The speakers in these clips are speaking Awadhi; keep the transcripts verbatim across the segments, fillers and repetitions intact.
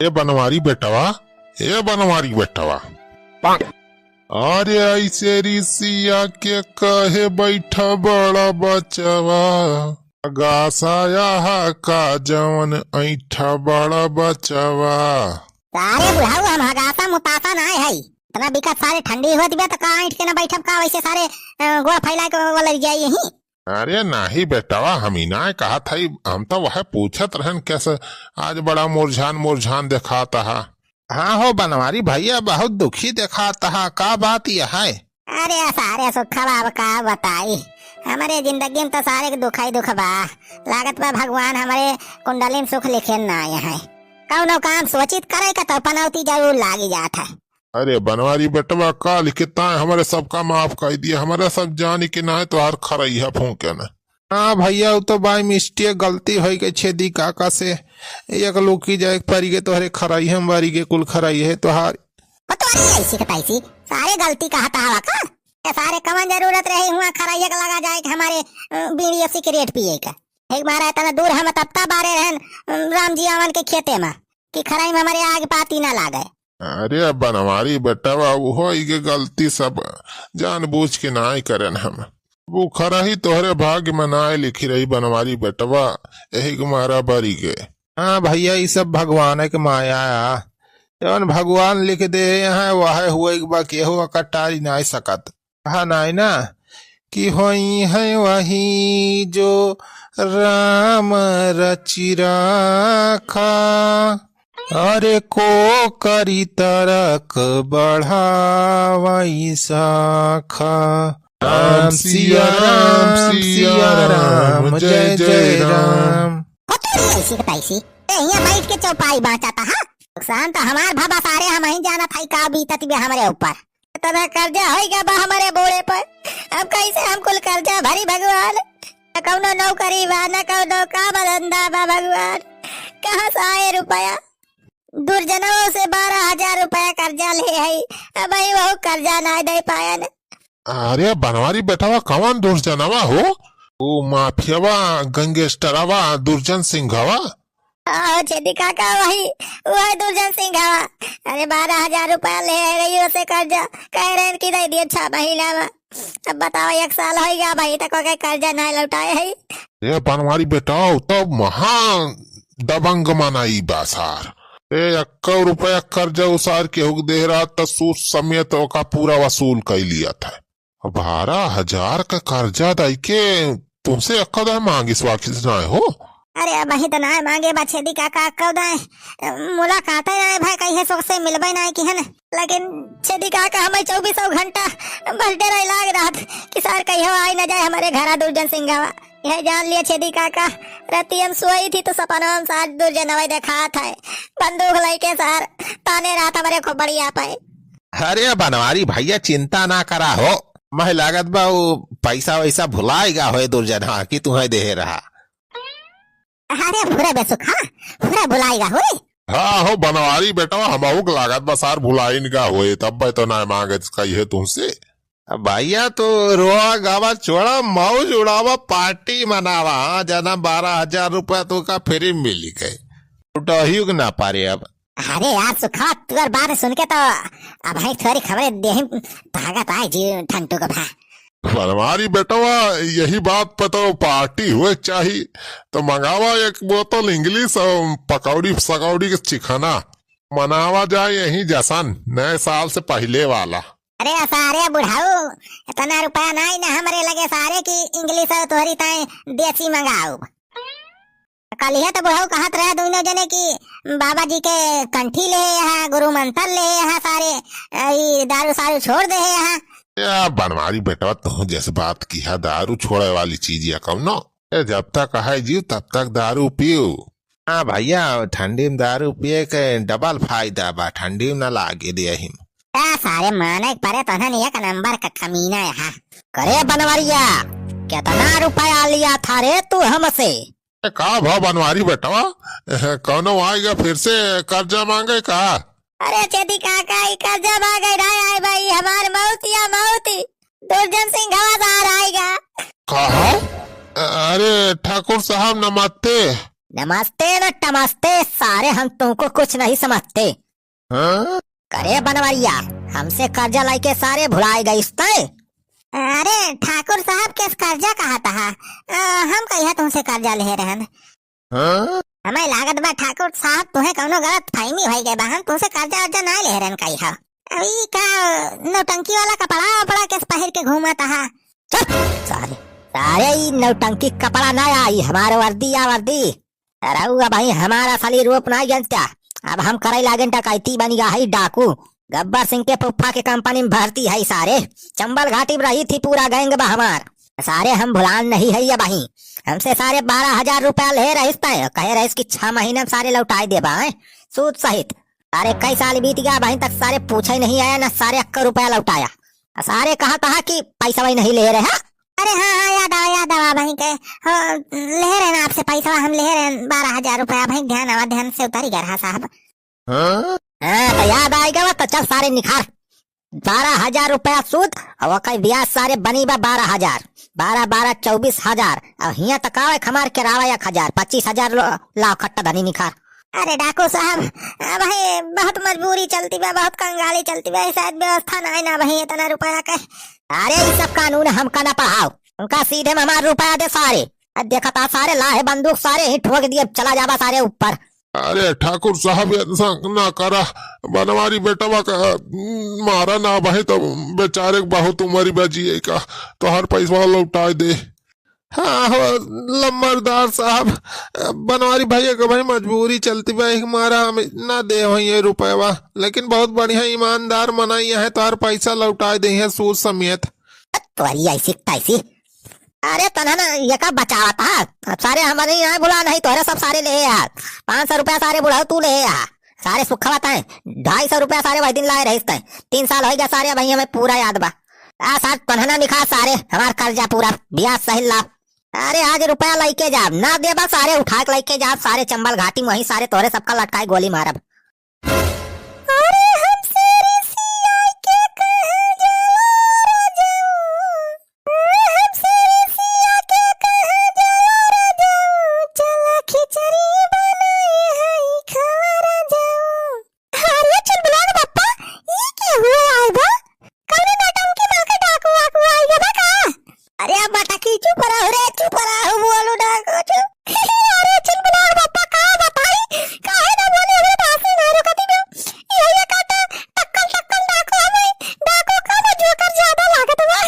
ए बनवारी बेटवा, ए बनवारी बेटवा। अरे ऐसे रिसिया के कहे बैठा बड़ा बचवा, हगासा हा का जवन ऐठा बड़ा बचवा। सारे बुढ़ाऊ, हम हगासा मुतासा नाय है, इतना बिकट सारे ठंडी होत बे तो का ऐठ के ना बैठब का, वैसे सारे अ, गोड़ फैला के वलर जाई यहीं। अरे नाही बेटवा, हम ही ना कहत हई, हम तो वह पूछत रहन कैसे आज बड़ा मुरझान मुरझान देखात हा। हाँ हो बनवारी भैया, बहुत दुखी देखात हा, का बात यह है? अरे सारे सुखवा, अब का बताई, हमरे जिंदगी में तो सारे के दुख ही दुख बा। लागत बा भगवान हमरे कुंडली में सुख लिखे ना आए हैं। कौनो काम सोचित करे का तो पनौती जरूर लागी जात है। अरे बनवारी बेटवा, काल के ताय हमरे सबका माफ कर दिया, हमरे सब जानी के नाय तोहार खरैया फूके न। हाँ भैया, उ तो by mistake गलती होइ गई छेदी काका से, एक लुकी जाए के परी गए तोहरे खरैया में बारी गए कुल खरैया है तोहार। ओ तोरी ऐसी के तैसी, सारे गलती कहत हवा का? ए सारे कवन जरूरत रही हुआ खरैया के लगा जाए के हमारे, अ, बीड़ी और सिगरेट पिए का? एक मारा इतना दूर हम तपता बारे रहन, अ, राम जी आवन के खेते में कि खराई में हमारे आग पाती ना लागे। अरे बनवारी बेटवा, उहो इके गलती सब जानबूझ के नाय करन हम। वो खराही तोहरे भाग्य में नाय लिखी रही बनवारी बेटवा, यही के मारा बरी गए। हाँ भैया, ई सब भगवान के माया आ, जौन भगवान लिख दे हैं वह हुए के बा, केहू ओकर टारी नाय सकत। कहा नाय ना कि होई है वही जो राम रचि राखा, अरे को करी तरक बढ़ावई शाखा। राम सिया राम सिया राम जय जय राम। हो तोरी ऐसी के तैसी, ए, हियाँ बैठ के चौपाई बाँचत हा। नुकसान तो हमार भा बा सारे, हम ही जानत हई का बीतत बे हमरे ऊपर। इतना कर्जा होई गा बा हमरे बूढ़े पर, अब कैसे हम कुल कर्जा भरी भगवान? न कौनो नौकरी बा, न कौनो काम धंधा बा भगवान, कहाँ से आए रुपया? दुर्जनवो से बारह हजार रुपया कर्जा ले हई, अब ही वहू कर्जा ना दे पायन। अरे बनवारी बेटवा, कवन दुर्जनवा हो? ऊ माफियावा, गैंगस्टरवा, दुर्जन सिंहवा? हाँ, छेदी काका, वही, वही दुर्जन सिंहवा। अरे, बारह हजार रुपया ले रही हो से कर्जा, कह रहे हैं कि दे दिए छह महीना में। अब बताओ, एक साल हो गया, अभी तक ओके कर्जा नहीं लौटाए है। ए बनवारी बेटा, उ तो महा दबंग मनई बा सार। ए, एक्को रुपया कर्जा उ सार केहू के देह रहा त सूद समेत ओका पूरा वसूल कइ लिया था। बारह हजार का कर्जा दई के तुमसे एक्को दाय मांगिस वाकिस नाय हो? अरे, अबहीं त नाय मांगे बा छेदी काका, एक्को दाय मुलाकात नाय भाई, कहिए सोख से मिलबे नाय किहन। लेकिन छेदी काका, हमें चौबीसों घंटा बस डराई लाग रहत कि सार कहियो आई न जाए हमरे घरा दुर्जन सिंहवा। यह जान लिया छेदी काका, राती हम सोई थी तो सपना में सार दुर्जनवा देखात है, बंदूक लेके सार ताने रहत हमरे खोपड़िया पे। अरे बनवारी भैया, चिंता ना करा हो, महे लागत बा उ पैसा वैसा भुलाएगा होए दुर्जनवा कि तुहे देहे रहा। अरे फुरे बेसुखा, फुरे भुलाएगा होए। हाँ हो बनवारी बेटवा, हमहू के लागत बा सार भुलाइन का होए, तब तो ना मांगे कहिए तुमसे। अब भैया तू रोआ गावा छोड़ा, मौज उड़ावा, पार्टी मनावा। हाँ, जना बारह हजार रुपया तू का फ्री मिली गए, उठहियो के ना पारे अब। अरे यार सुखा, तुअर बात सुन के तो अबहीं थोरी हमरे देह में ताकत आए जी ठंटू के भा। बनवारी बेटवा, यही बात पे तो पार्टी हुए चाही, तो मंगावा एक बोतल इंग्लिश और पकौड़ी सकौड़ी के चिखाना मनावा जाए यही जशन नए साल से पहिले वाला। अरे सारे बुढ़ाऊ, इतना रुपया नाई ना हमरे लगे सारे की इंग्लिश और तोहरी ताई देसी मंगाऊ। कलिहे तो बुढ़ऊ कहत रहे दुइनो जने कि बाबा जी के कंठी ले यहाँ, गुरु मंत्र ले यहाँ सारे, अ, ई दारू सारू छोड़ दे यहाँ। या बनवारी बेटवा, तू जैसे बात किहा, दारू छोड़े वाली चीज या कौनो? ए, जब तक है जीव तब तक दारू पीऊ। हाँ भैया, ठंडी में दारू पिए के डबल फायदा बा, ठंडी में ना लागे देही में। ए, सारे माने के परे तोहन एक नंबर का कमीना यहाँ। करे बनवरिया, कितना रुपया लिया था रे तू हमसे? ए, का भा बनवारी बेटवा? ए, कौनो आएगा फिर से कर्जा मांगे का? अरे छेदी काका, ई कर्जा मांगे ना आए भाई, हमार मौत या मौत। दुर्जन सिंह घवादार आएगा। कहा? अरे ठाकुर साहब नमस्ते। नमस्ते न टमस्ते, सारे हम तुमको कुछ नहीं समझते। हाँ? करे बनवरिया, हमसे कर्जा लाइके सारे भुलाए गइस तैं? अरे ठाकुर साहब, केस कर्जा कहत हा? अ, हम कहिया तुमसे कर्जा लेहे रहन? हाँ? हमें लागत बा ठाकुर साहब, तुहें कौनो गलत फहमी होइ गए बा, हम तुमसे कर्जा वर्जा नाहीं लेहे रहन कहिया। अब ई का नौटंकी वाला कपड़ा वपड़ा केस पहिर के घूमत हा? चुप सारे, सारे ई नौटंकी कपड़ा ना आई, हमार वर्दी या वर्दी। रउआ भाई हमार असली रूप ना जनता। अब हम करे लागेन डकैती, बनि गा है डाकू। गब्बर सिंह के फुफ्फा के कंपनी में भर्ती है सारे। चंबल घाटी में रही थी, पूरा गैंग बा हमार। सारे हम भुलान नहीं है ये भाई। हमसे सारे बारह हजार रुपया ले रहिस तय, कहे रहिस कि छह महीने में सारे लौटाए देबा, हैं? सूद सहित। सारे कई साल बीत गया, अबहीं तक सारे पूछे नहीं आया, ना सारे अक्का रुपया लौटाया। आ सारे कहा तहा कि पैसा वही नहीं ले रहे, हाँ? अरे हाँ, हाँ, याद आवा, याद आवा, अबहीं के, हाँ, ले रहे ना आपसे पैसा, हम ले रहे बारह हजार रुपया, अबहीं ध्यान आवा, ध्यान से उतारी गया रहा साहब। हाँ? हाँ, तो याद आएगा वो, तो चल सारे निखार। बारह हजार रुपया सूद, और ओकर ब्याज सारे बनी बा बारह हजार, बारह, बारह, चउबीस हजार, और हियाँ तक आवे खमार के रावा एक हजार, पच्चीस हजार लो, लाओ खट्टा धनी निखार। अरे डाकू साहब, आ भाई, बहुत मजबूरी चलती बा, बहुत कंगाली चलती बा, शायद व्यवस्था ना है ना भाई इतना रुपया के। अरे, ई सब कानून हमका ना पढ़ाओ, उनका सीधे में हमार रुपया दे सारे। अब देखा ता सारे लाहे बंदूक, सारे ही ठोक दिए, चला जाबा सारे ऊपर। अरे ठाकुर साहब, ऐसा ना करा, बनवारी बेटवा का, उम, मारा ना भाई, तो बेचारे के बहुत उम्र बा जिए का, तो हर पैसा लौटा दे। हाँ हो, लम्बरदार साहब, बनवारी भैया के भाई मजबूरी चलती बा, एक मारा हम ना दे होइए रुपयवा, लेकिन बहुत बढ़िया ईमानदार मनई है, तोहर पैसा लौटाए देइहैं सूद समेत। तोहरी ऐसी तैसी। अरे तनहा ना, ये का बचावत हा? अब सारे हमरे यहाँ भुला नहीं, तोहरे सब सारे ले आ। पाँच सौ रुपया सारे बुढ़ऊ तू ले आ। सारे सुखवा तैं, ढाई सौ रुपया सारे वही दिन लाए रहिस तैं। तीन साल होइ गया सारे, अबहीं हमें पूरा याद बा। आ सार तनहा ना निखा सारे, हमार कर्जा पूरा, ब्याज सहित लाओ। अरे आज रुपया लइके जाब, ना देबा सारे उठा के लइके जाब, सारे चंबल घाटी में वहीं सारे तोहरे सबका लटकाए गोली मारब। अरे हमसे रिसिया के कहे जाला राजाऊ, हमसे रिसिया के कहे जाला राजाऊ, चला खिचड़ी बनाई है खावा राजाऊ। अरे चुलबुलाग बप्पा, ई के हुआ आए बा? कौनो नौटंकी माँ के डाकू वाकू आई गए बा का? अरे अब मटकी चुप रहो रे, चुप रहो, बोलो ना कुछ। अरे चुलबुलाग बप्पा का बताई, काहे ना बोले, हमरे बात से ना रुकती बा। ये, ये काटा, टक्कल, टक्कल डाकू हमें, डाकू का ना जोकर ज्यादा लागत बा।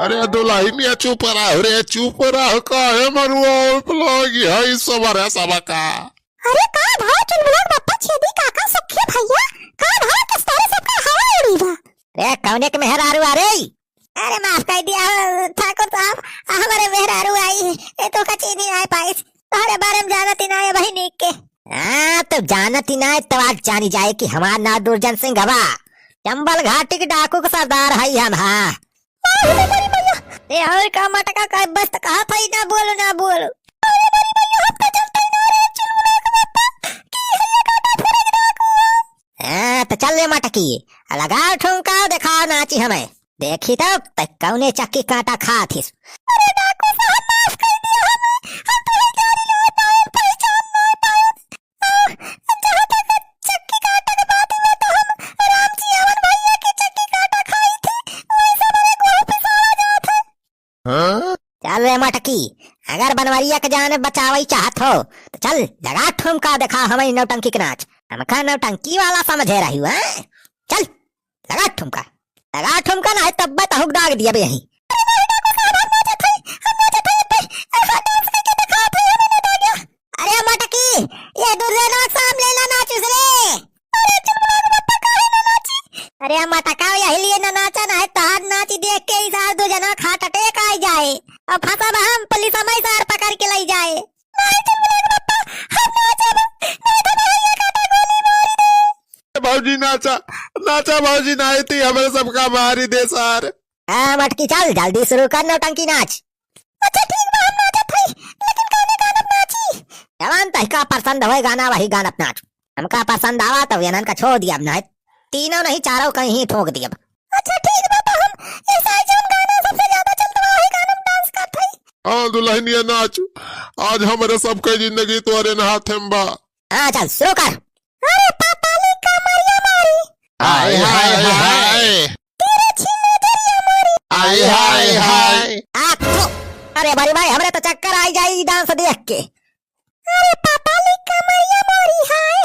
अरे दुल्हनिया चुप रहो रे, चुप रहो, काहे मरुआ लोग है सब रे सबका। अरे का भाव चुलबुलाग बप्पा, छेदी काका, सुखी भैया, का भाव किस तरह सबका हवा उड़ी बा? रे कौने के मेहरारू आ रे? अरे माफ कर दिया हो, ठाकुर साहब, हमारे मेहरारू आई, ए तो का चीनी आए पाइस, तोहरे बारे में जानत ही ना है बहिनी के। हाँ, तो जानत ही ना है, तो आज जानी जाए कि हमार नाम दुर्जन सिंह हवा, चंबल घाटी के डाकू के सरदार है हम, हाँ। अरे बड़ी मैया। ए, और का मटका का बस त कहा था, ना बोलो, ना बोलो। अरे बड़ी मैया, हम तो चलते ही ना रे, चुलबुलाग बप्पा, की है ये काटा फुरेग डाकू। हाँ, तो चल रे मटकी, लगाओ ठुमका, दिखाओ नाची हमें। देखी तो, ते कौने चक्की काटा खात हिस। अरे डाकू साहब, माफ कर दिया हमें, हम तो ही जानी ना पाए, पहचान ना पाए। आ, जहाँ तक चक्की काटा के बात में तो हम राम जी अवन भैया की चक्की काटा खाई थी, वही सब एक वहाँ पे सारा जात है। हाँ? चल रे मटकी, अगर बनवरिया के जान बचावई चाहत हो, तो चल लगा ठुमका, देखा हमें नौटंकी के नाच। हमका नौटंकी वाला समझे रही हो, हैं? चल लगा ठुमका, लगा ठुमका, ना है तब्बे तहुक दाग दिया बे यहीं। अरे नहीं डाकू साहब, हम नाचत हई, हम नाचत हई, अरे हाँ, डांस करके दिखाओ भाई, हमें ना दागिया। अरे मटकी, ये दुर्जनवा के सामने ना नाचिस रे। अरे चुलबुलाग बप्पा, काहे ना नाची? अरे मटका, यही लिए ना नाचा, ना है तहार नाची देख के ही सार दुर्जनवा के हार्ट अटैक आ जाए और फंसब हम, पुलिस हमें सार पकड़ के ले जाए। नहीं चुलबुलाग बप्पा, हम नाचब, नहीं तो नहीं ये काटा गोली मार दे। भौजी नाचा, नाचा भौजी, नाई ती हमरे सबका मारी दे सार। हाँ मटकी, चल जल्दी शुरू कर नौटंकी नाच। अच्छा ठीक बा, हम नाचत हई, लेकिन कौने गाना पे नाची? जवान तहिका पसंद होए गाना, वही गाना पे नाच। हमका पसंद आवा तो इनन का छोड़ दिया, ना तीनों नहीं चारों कहीं ही ठोक दिया। अच्छा ठीक बा, तो हम ऐसा जौन गाना सबसे ज्यादा चलत बा, वही गाना पे डांस करत हई। हाँ दुलहिनिया नाच, आज हमरे सबके जिंदगी तोरे न हाथे में बा। हाँ चल शुरू कर। अरे पाताली कमरिया मोरी। हाय, हाय, हाय। तिरछी नजरिया मोरी। हाय, हाय, हाय। आ, थू। अरे बड़ी भाई, हमरे तो चक्कर आई जाई ई डांस देख के। अरे पाताली कमरिया मोरी हाय।